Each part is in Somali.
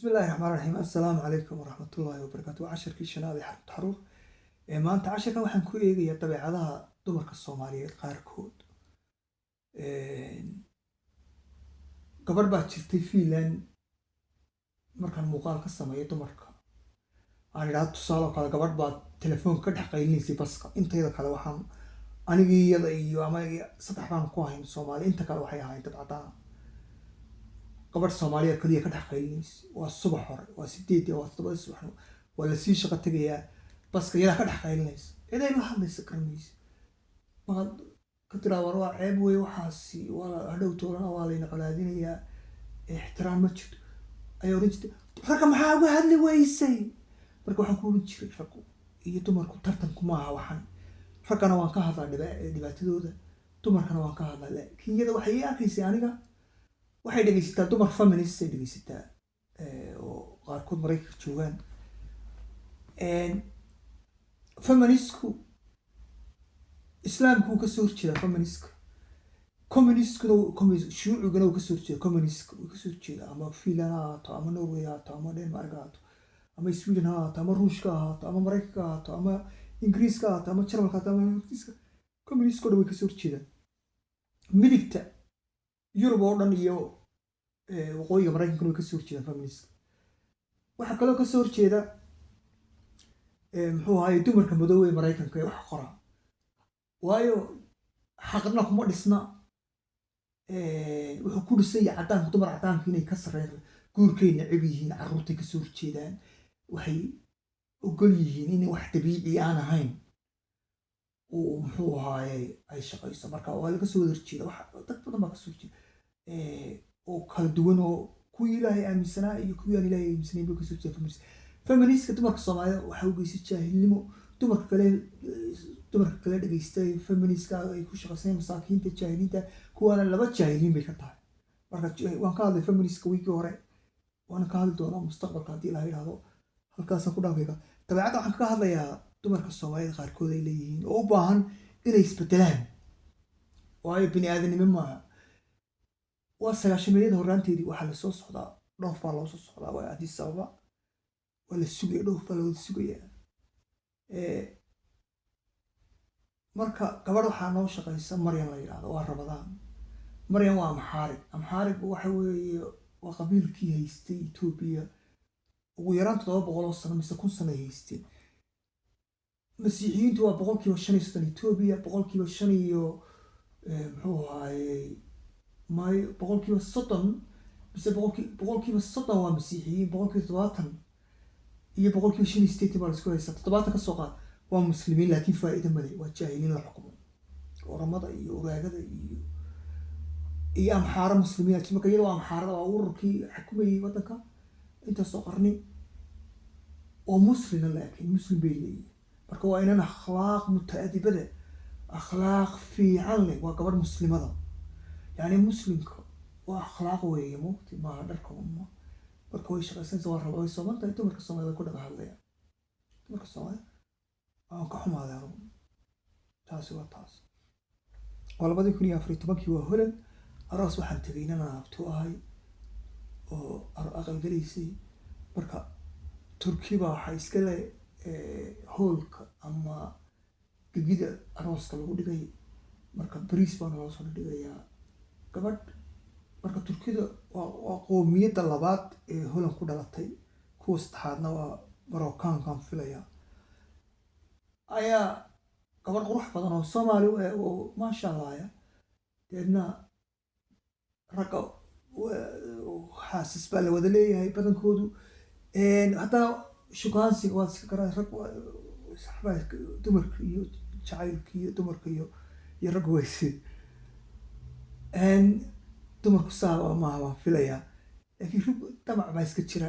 Bismillahi raxmaan raxiim. Assalaamu calaykum waraxmatullaahi wabarakaatu. Waa casharkii shanaad ee Xarunta Xaruur. Ee maanta casharkan waxaan ku eegayaa dabeecadaha dumarka Soomaaliyeed qaarkood. Gabarh baa jirtay Finland. Markaan muuqaal ka sameeyo dumarka, aan idhaahdo, tusaale oo kale, gabadh baa telefoon ka dhex qaylinaysay baska. Intayda kale waxaan anigii, iyada iyo ama saddex baan ku ahayn Soomaali, inta kale waxay ahayn dad caddaan. Gabadh Soomaaliya kaliya ka dhex qaylinaysa. Waa subax hore, waa 8dii, waa 7dii subaxnimo, waa lasii shaqo tegayaa. Baska iyadaa ka dhex qaylinaysa, ciday la hadlaysa garanmaysa. Markaad ka tiraa, "War, waa ceeb wey waxaasi, waa hadhow toolana waa layna colaadinayaa, ixtiraam ma jirto," ayaa odhan jirtay, "Ragga maxaa uga hadli weysay?" Marka waxaan ku oran jiray, raggu iyo dumarku tartanku maaha waxan. Raggana waan ka hadlaa dhibaatadooda, dumarkana waan ka hadlaa. Laakiin iyada waxay ii arkaysay aniga, waxay dhegeysataa dumar feminist ay dhegeysataa oo qaarkood Maraykanka joogaan. Feministku Islaamku wuu kasoo horjeedaa, feministka communistkuna, shuucigana wuu kasoo horjeeda, communistka wuu kasoo horjeedaa. Ama Finland ha ahaato, ama Norway ha ahaato, ama Denmark ha ahaato, ama Sweden ha ahaato, ama Ruushka ha ahaato, ama Maraykanka ha ahaato, ama Ingiriiska ha ahaato, ama Jarmalka ha ahaato, ama Ingiriiska, communistka o dhan way kasoo horjeedaan. Midigta Yurub oo dhan iyo waqooyiga Maraykankuna way kasoo horjeedaan feministka. Waxaa kaloo kasoo horjeeda, muxuu ahaye, dumarka madow ee Maraykanka ee wax qora, waayo xaqna kuma dhisna, wuxuu ku dhisan yahay caddaanku, dumar caddaanku inay ka sarreeyaan, guurkay necab yihiin, carruurtay kasoo horjeedaan, waxay ogol yihiin in wax dabiici aan ahayn uu, muxuu ahaaye, ay shaqayso. Marka waa laga soo wada horjeeda. Wax dad badan baa kasoo horjeeda oo kala duwan, oo kuwii Ilaahay aaminsanaa iyo kuwii aan Ilaahay aaminsanayn bay kasoo jeeda feminist. Feministka dumarka Soomaalida waxaa u geysay jaahilnimo. Dumarka kale dhegeysta feministka ay ku shaqaysanayaan, masaakiinta jaahiliinta, kuwaana laba jaahiliin bay ka tahay. Marka waan ka hadlay feministka wiigii hore, waana ka hadli doonaa mustaqbalka haddii la yidhaahdo. Halkaasaan ku dhaafayga. Dabeecadda waxaan kaga hadlayaa dumarka Soomaalida qaarkood ay leeyihiin oo u baahan inay isbedelaan, waayo bini aadanimo maaha. Waa sagaashameeyada horraanteedii. Waxaa lasoo socdaa, dhoof baa loo soo socdaa, waa Addis Ababa, waa la sugaya, dhoof baa lawada sugayaa. Marka gabadh waxaa noo shaqaysa Maryan la yidhahdo. Waa Rabadaan. Maryan waa Amxaarig. Amxaarig waxa weeye waa qabiilkii haystay Etoobiya ugu yaraan 700 oo sano mise 1000 sano ay haysteen. Masiixiyiintu waa 35% Etoobiya, 5% iyo muxuu ahaayey, may, 30% mise 30% waa Masiixiyiin, 70% iyo 85% baa la isku haystaa, 70 ka soo qaad, waa Muslimiin. Laakiin faa'iido male, waa jaahiliin la xukumo. Oramada iyo Uraagada iyo Amxaaro Muslimiin. Marka iyada waa Amxaarada, waa ururkii xukumayay waddanka intaasoo qarni oo muslina, laakiin Muslim bay leeyihin. Marka waa inan akhlaaq mutaadibada, akhlaaq fiican leh. Waa gabadh Muslimada, yacni Muslimka waa akhlaaq weeye, mugti maaha dharka uma. Marka way shaqaysanaysa, waa raba, way sooman tahay. Dumarka Soomaalida way ku dhaga hadlayaan. Dumarka Soomaalida waan ka xumaaday anugu. Taasi waa taas. Waa 2014-kii, waa Holland. Aroos waxaan tegay inan abtu ahay oo aqalgalaysay. Marka Turkiba waxaa iska le hoolka ama gegida arooska lagu dhigay. Marka bariis baana loo soo dhigayaa gabadh. Marka Turkida waa qoomiyadda labaad ee Holland ku dhalatay, kuwa saddexaadna waa Maroccaankan filaya. Ayaa gabadh qurux badan oo Soomaali u eg oo maasha Allah ya. Deedna ragga xaasas baa la wada leeyahay badankoodu. Haddana shukaansiga waad iska garan, rag dumarka iyo jacaylka iyo dumarka iyo raggu wayse. Dumarku saa maaha baan filayaa, laakiin rug damac baa iska jira.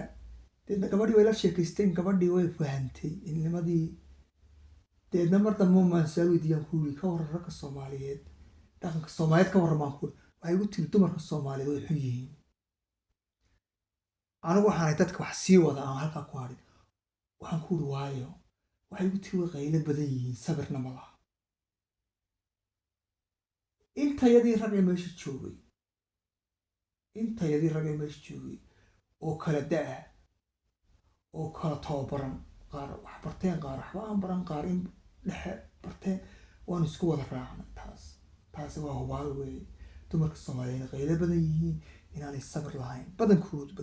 Deedna gabadhii way la sheekaysteen, gabadhii way fahantay ilnimadii. Deedna mar dambe maan su-aal weydiiyaan, ku yiri, "Ka warran ragga Soomaaliyeed, dhaqanka Soomaaliyeed ka warran?" baan ku iri. Waxay igu tiri, "Dumarka Soomaaliyeed way xun yihiin." Anigu waxaanay dadka wax sii wada aan halkaa ku hadhin. Waxaan ku iri, "Waayo?" Waxay igu tiri, "Way qaylo badan yihiin, sabirna ma laha." Intayadii rag ee meesha joogay oo kala da-ah. Oo kala tababaran, qaar wax barteen, qaar waxba aan baran, qaar in dhexe barteen. Waanu isku wada raacnay taas. Taasi waa hubaal weeye, dumarka Soomaaliyeed inay qaylo badan yihiin, inaanay sabir lahayn badankoodu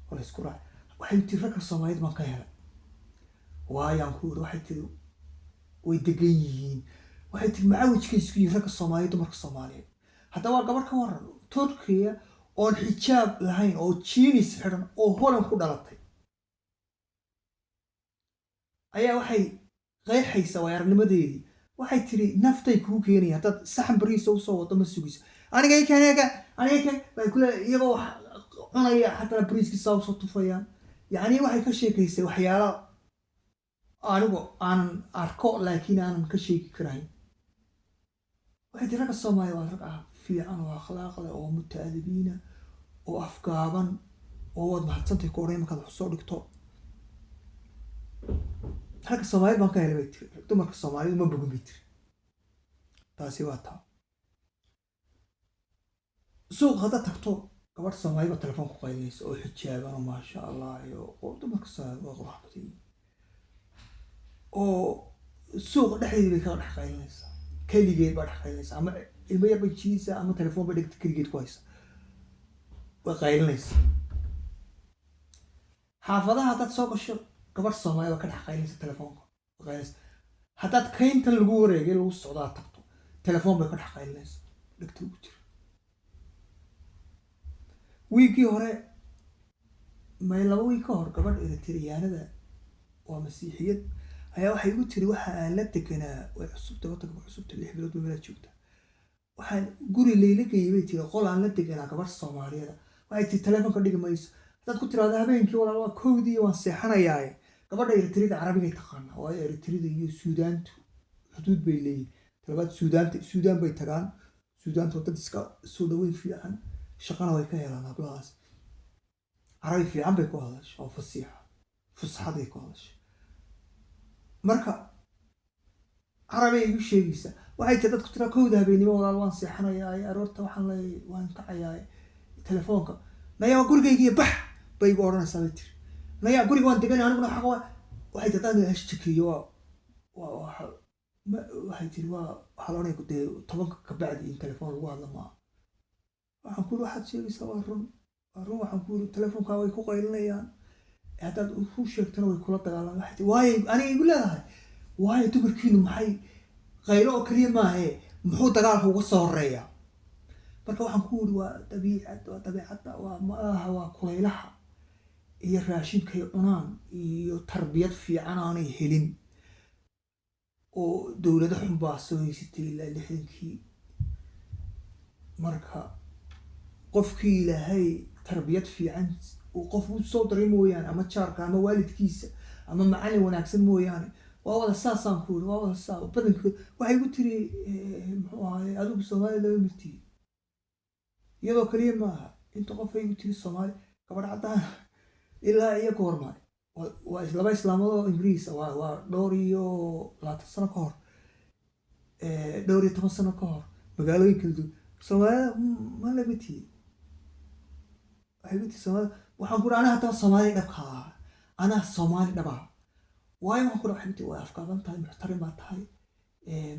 waa la isku raacay. Waxay tiri, ragga Soomaaliyeed baan ka helay. Waayaan ku iri. Waxay tiri, way degan yihiin. Waxay tiri, macawijkay isku yihiin ragga Soomaaliyeed, dumarka Soomaaliyeed. Haddaba waa gabar ka waran Turkiya oon xijaab lahayn oo jeans xidhan oo Holland ku dhalatay ayaa waxay qeexaysaa waay aragnimadeedii. Waxay tiri, naftay kuu keenaya haddaad saxan bariisa usoo wado, ma sugayso. Aniga keeneega, aniga keen bay kule, iyagoo wax cunaya haddana bariiskiisa usoo tufayaan. Yacni waxay ka sheekaysay waxyaala anigu aanan arko laakiin aanan ka sheegi karayn. Waxay tiri, ragga Soomaaliya waa rag ah fiican oo akhlaaq leh oo mutaadibiina oo afgaaban oo waad mahadsantay ku odhan markaad wax soo dhigto. Ragga Soomaaliyed baan ka helay, bay tiri. Dumarka Soomaaliyed uma bogin, bay tiri. Taasi waa taa. Suuqa haddaad tagto, gabadh Soomaali baa telefoon ku qaylinaysa oo xijaaban oo maasha Allah, iyo dumarka Soomaali waa qurux badan yihiin, oo suuqa dhexdeedii bay kaga dhex qaylinaysaa. Keligeed baa dhex qaylinaysa, ama ilmo yar bay jiidaysaa ama telefoon bay dhegta keligeed ku haysa, way qaylinaysaa. Xaafadaha haddaad soo gasho, gabadh Soomaali baa ka dhex qaylinaysa, telefoonka way qaylinaysa. Haddaad kayntan lagu wareegay lagu socdaa tagto, telefoon bay ka dhex qaylinaysa dhegta ugu jira. Wiigii hore, may, 2 wiig ka hor, gabadh Eritriyaanada waa Masiixiyad ayaa waxay igu tiri, waxa aan la deganaa, way cusubta waddanka ku cusubta, 6 bilood bay meelaa joogta, waxaan guri layla geeyay, bay tiri, qol aan la deganaa gabadh Soomaaliyeed. Waxay tiri, telefoonka dhigi mayso. Haddaad ku tiraahdo, habeenkii walaal waa 1dii, waan seexanayaaye. Gabadha Eritrida Carabigay taqaanaa, waayo Eritrida iyo Suudaantu xuduud bay leeyihin. Talabaad, Suudaanta, Suudaan bay tagaan. Suudaanta waa dad iska soo dhaweyn fiican, shaqana way ka helaan hablahaas. Carabi fiican bay ku hadasha oo fasiixa, fusxaday ku hadasha. Marka carabay igu sheegaysa. Waxay tiri, dad ku tiraa 1da habeenimo, walaal waan seexanayaa, aroorta waxaan leeyahay waan kacayaa, telefoonka naya, waa gurigaygiiyo bax bay igu odhanaysaa, bay tiri. Naya, guriga waan deganay aniguna xaq waa. Waxay tiri, haddaan hashjakeeyo waa waxay tiri, waa waxaa la odhanaya dee 10ka kabacdi in telefoon lagu hadla maaha. Waxaan ku iri, waxaad sheegaysaa waa run, waa run. Waxaan ku iri, telefoonkaa way ku qaylinayaan, haddaad ku sheegtana way kula dagaalamaan. Waxay tiri, waayo aniga igu leedahay, waayo dumarkiinu maxay qaylo oo keliya maahe, muxuu dagaalka uga soo horeeyaa? Marka waxaan ku iri, waa dabiicad, waa dabiicadda, waa malaha, waa kulaylaha iyo raashinkay cunaan iyo tarbiyad fiican aanay helin oo dowlado xun baa soo haysatay ilaa 60kii. Marka qofkii Ilaahay tarbiyad fiican uu qof u soo diray mooyaane, ama jaarka ama waalidkiisa ama macallin wanaagsan mooyaane, waa wada saasaan ku iri, waa wada saa badankood. Waxay igu tiri, muxuu ahaye, adigu Soomaaliya lama mirtiid. Iyadoo kaliya maaha inta qof ay igu tiri Soomaali. Gabadh caddaan ilaa iyo goorma waa laba islaamood oo Ingiriis ah, waa dhowr iyo 20 sano ka hor, dhowr iyo toban sano ka hor, magaalooyin kala duwan, Soomaalida ma lama tiid. Waxay igu tiri Soomaalida. Waxaan ku iri, anaa haddaba Soomaali dhabka ah, anaa Soomaali dhab ah. Waayo, waxaan ku iri, waxay igu tiri, waa afgaaban tahay, muxtarim baa tahay.